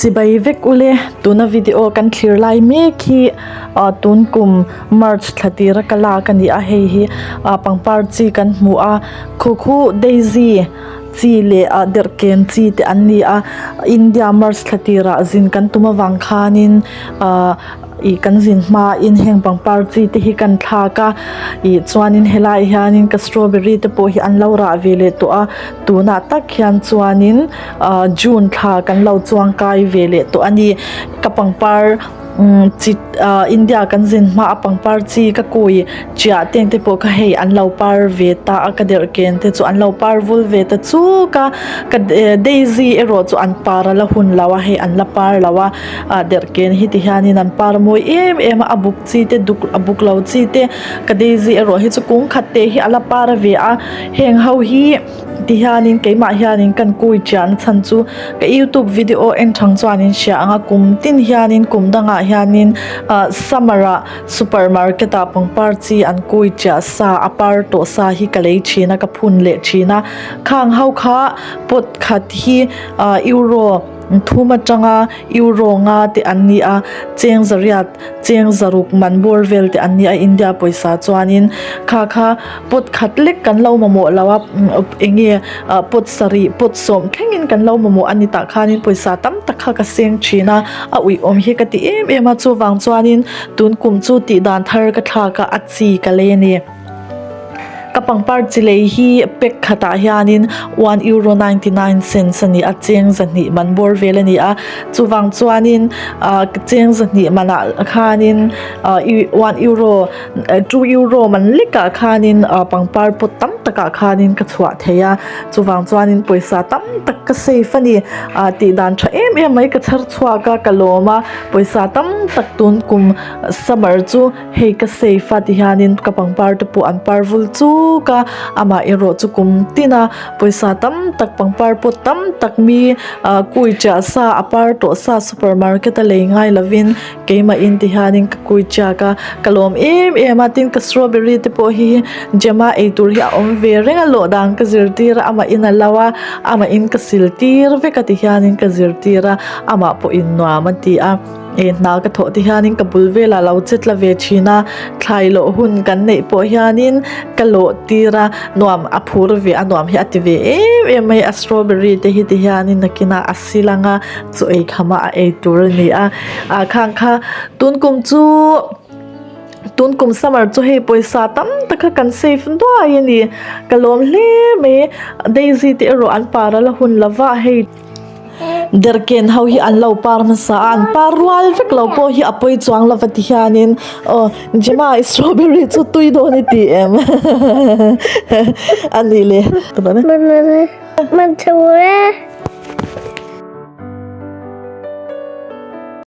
Chibai vek ule, tuna video kan thlir lai mek hi ah tun kum March thla tira ka lak a ni a, hei hi ah pangpar chi kan hmu a, khu khu daisy chi leh ah derhken chi te an ni a, India March thla tirah zin kan tum avang khanin ah ih kan zin hmain heng pangpar chi te hi kan thlak a ih chuanin helaiah hianin ka strawberry te pawh hi an lo rah ve leh tawh a tunah tak hian chuanin ah june thla kan lo chuang kai ve leh tawh a ni ka pangpar umm chi ah India kan zin hma a pangpar chi ka kui chiah te ang te pawh kha hei an lo par ve ta a ka derh ken te chu an lo par vul ve ta chuk a ka daisy erawh chu an par a la hun lo a hei an la par lo a. ah derhken hi ti hianin an par mawi em em a a buk chi te duk a buk lo chi te ka daisy erawh hi chu kung khat te hi a la par ve a heng ho hi ti hianin keimah hianin kan kui chian chhan chu ka youtube video en thang chuanin hria ang a kum tin hianin kum dangah hianin ah summer ah super market ah pangpar chi an kui chiah sa a par tawh sa hi ka lei thin a ka phun leh thin a khang ho kha pot khat hi ah euro. Thum atanga euro nga te an ni a, cheng zariat, cheng zaruk man bawr vel te an ni a India pawisa chuanin kha kha pot khat lek kan lo mamawh lo a, eng nge pot sarih, pot sawm thlengin kan lo mamawh a ni tah khanin pawisa tam tak kha ka seng thin a, a uih awm hi ka ti em em a chuvang chuanin tun kum chu tih dan thar ka thlak a, a chi ka lei a ni. Ka pangpar chi lei hi pack khatah hianin one euro 99 cents a ni a cheng zahnih man bawr vel a ni a chuvang chuanin ah cheng zahnih manah khanin ah one euro two euro man lekah khanin ah pangpar pawt tam takah khanin ka chhuah thei a chuvang chuanin pawisa tam tak ka save a ni ah tih dan tha em em mai ka chhar chhuak a ka lawm a pawisa tam tak tun kum summer chu. Hei ka safe a ti hianin ka pangpar te pawh an par vul chuk a amah erawh chu kum tin a pawisa tam tak pangpar pawh tam tak mi ah kui chiah sa a par tawh sa super market a lei ngai lovin keimah in ti hianin ka kui chiak a ka lawm em em a tin ka strawberry te pawh hi gem a eitur hi a awm ve reng a lawh dan ka zirtir a amah in a lo a amah in ka sil tir vek a ti hianin ka zirtir a amah pawhin nuam a ti a. Eh hna ka thawh te hianin ka bul velah lo che tla ve thin a thlai lawh hun kan neih pawh hianin ka lawh tir a nuam a phur ve a nuam hi a ti ve em em mai a strawberry te hi ti hianin nakinah a sil ang a chaw ei kham a a ei tur a ni a ah khang kha tun kum chu tun kum summer chu hei pawisa tam tak kha kan save duai a ni ka lawm hle mai daisy te erawh an par a la hun lova hei. Derhken ho hi an lo par hmasa a an par rual vek lo pawh hi a pawi chuang lova ti hianin aw Gemma i strawberry chu tui dawn i ti em a nih le.